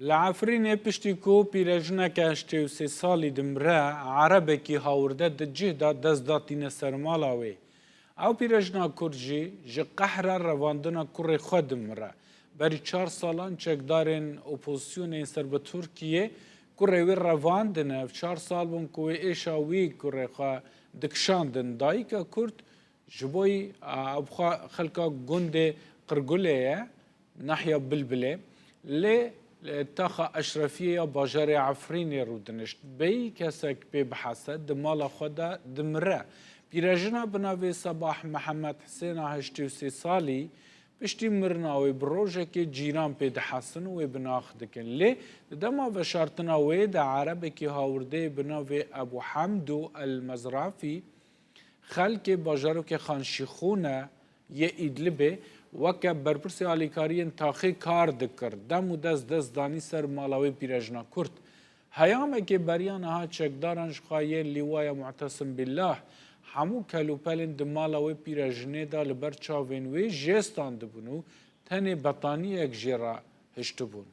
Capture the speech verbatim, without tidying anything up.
Li Efrînê piştî ku pîrejineke heştê û sê salî dimire, erebekî hawirde di cih de dest datîne ser mala wê. Ew pîrejina Kurd jî ji qehra revandina kurê xwe dimire. Berî çar salan çekdarên opozisyonê yên ser bi Tirkiyê kurê wê revandine. Ev çar sal bûn ku wê êşa wî kurê xwe dikişandin. Dayika Kurd ji bo yî, a, ew xwe xelka gundê Qirgulê ye, nahiya Bilbilê. Lê, e, taxa Eşrefiyê ya bajarê Efrînê rûdinişt. Bêyî kesek pê bihese, di mala xwe de dimire. Pîrejina bi navê Sebah Mihemed Hisêna heştê û sê salî, piştî mirina wê bi rojekê cîran pê dihesin û wê bi nax dikin. Lê di dema veşartina wê de erebekî hawirdeyê bi navê Ebû Hemdû El Mezrafî, xelkê bajarokê Xan Şîxûne yê Îdlibê weke berpirsê alîkariyên taxê kar dikir, dem û dest dest danî ser mala wê pîrejina Kurd. Heyamekê beriya niha çekdaran ji xwe yên Lîwaya Mu'tesim Billah hemû kelûpelên di mala wê pîrejinê de li ber çavên wê jê standibûn û tenê betaniyek jê re hiştibûn.